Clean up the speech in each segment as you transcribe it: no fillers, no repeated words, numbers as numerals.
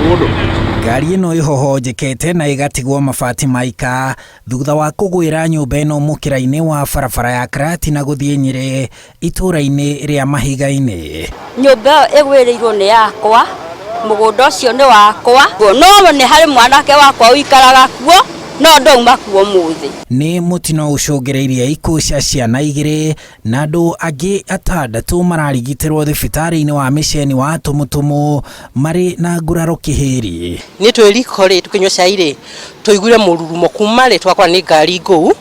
Mũndũ. Ngari ĩno ĩhohonjekete na ĩgatigwo mabati maika thutha wa kũgwĩra nyũmba ĩno mũkĩra-inĩ wa barabara ya Karatina gũthiĩ Nyĩrĩ itũũra-inĩ rĩa Mahiga-inĩ. Nyũmba ĩyo ĩgwĩrĩirwo nĩ yakwa, mũgũnda ũcio nĩ wakwa, no nĩ harĩ mwanake wakwa ũikaraga kuo, no ndauma kuo ũmũthĩ. Nĩ mũtino ũcũngĩrĩirie ikuũ cia ciana igĩrĩ na andũ angĩ atandatũ mararigitĩrwo thibitarĩ-inĩ wa mĩceni wa Tumutumu marĩ na nguraro kĩhĩri. Niĩ twĩ riko rĩ tũkĩnyua cai rĩ twaiguire mũrurumo kuma rĩ twakora nĩ ngari ngũu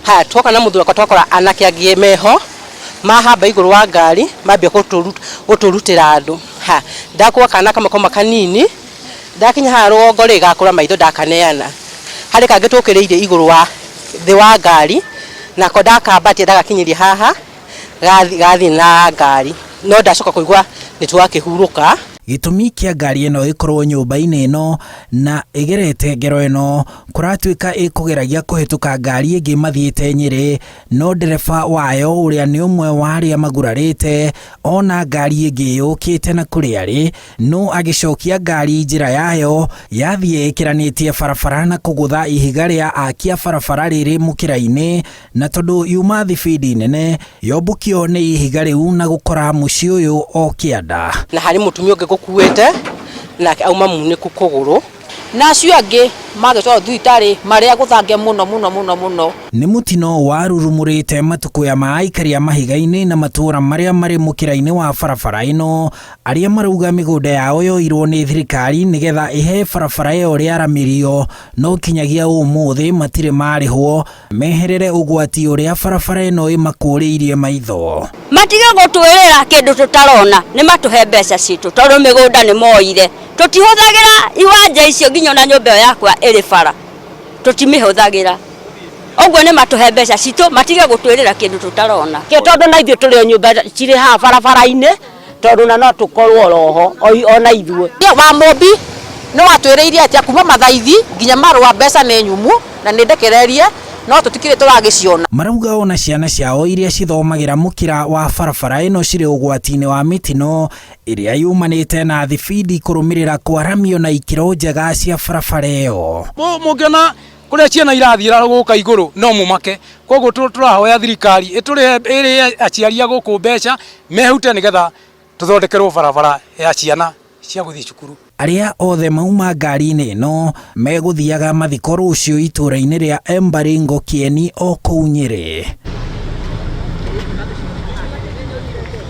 haya twoka na mũthuri wakwa twakora anake angĩ meho mahamba igũrũ wa ngari mambia gũtũrutĩra andũ ha ndakua kana kamwe kauma kanini ndakinya haha rũgongo rĩ gakũra maitho ndakaneana harĩ kangĩ tũkĩrĩire igũrũ wa thĩ wa ngari nako ndakambatia ndagakinyĩria haha gathiĩ na ngari no ndacoka kũigua nĩ twakĩhurũka. Gĩtũmi kĩa ngari ĩno ĩkorwo nyũmba-inĩ ĩno na ĩgerete ngero ĩno kũratuĩka ĩkũgeragia kũhĩtũka ngari ĩngĩ mathiĩte Nyĩrĩ no ndereba wayo ũrĩa nĩ ũmwe wa arĩa magurarĩte ona ngari ĩngĩ yũkĩte na kũrĩa arĩ no agĩcokia ngari njĩra yayo yathiĩ ĩkĩranĩtie barabara na kũgũtha ihiga rĩa aki a barabara rĩrĩ mũkĩra-inĩ na tondũ yuma thibindi nene yombũkio nĩ ihiga rĩu na gũkora mũciĩ ũyũ o kĩanda. Na harĩ mũtumia ũngĩ ngũkuĩte nake auma munĩku kũgũrũ. Na acio angĩ magĩtwarwo thibitarĩ marĩ agũthange mũno mũno mũno mũno. Nĩ mũtino warurumũrĩte matukũya ma aikari a Mahiga-inĩ na matũũra marĩa marĩ mũkĩra-inĩ wa barabara ĩno arĩa marauga mĩgũnda yao yoirwo nĩ thirikari nĩgetha ĩhe barabara ĩyo rĩaramĩrio no kinyagia ũmũthĩ matirĩ marĩhwo meherere ũgwati ũrĩa barabara ĩno ĩmakũrĩirie maitho. Matige gũtwĩrĩra kĩndũ tũtarona, nĩ matũhe mbeca citũ tondũ mĩgũnda nĩ moire. Tũtihũthagĩra iwanja icio nginya ona nyũmba ĩyo yakwa ĩrĩ bara tũtimĩhũthagĩra. Ũguo nĩ matũhe mbeca citũ matige gũtwĩrĩra kĩndũ tũtarona. Tondũ na ithuĩ tũrĩ o nyũmba cirĩ haha barabara-inĩ tondũ na no tũkorwo oroho ona ithuĩ. Wa Mũmbi nĩ watwĩrĩire atĩa kuma mathaithi nginya marũa mbeca nĩ nyumu na nĩ ndekererie no tũtikĩrĩ tũragĩciona. Marauga ona ciana ciao iria cithomagĩra mũkĩra wa barabara ĩno cirĩ ũgwati-inĩ wa mĩtino ĩrĩa yumanĩte na thibindi kũrũmĩrĩra kwaramio na ikĩro njega cia barabara ĩyo. Mũngĩona kũrĩa ciana irathiĩra gũka igũrũ no mũmake, koguo tũrahoya thirikari ĩtũrĩhe ĩrĩhe aciari a gũkũ mbeca mehute nĩgetha tũthondekerwo barabara ya ciana cia gũthiĩ cukuru. Arĩa othe mauma ngari-inĩ ĩno megũthiaga mathiko rũciũ itũra-inĩ rĩa Embaringo Kieni o kũu Nyĩrĩ.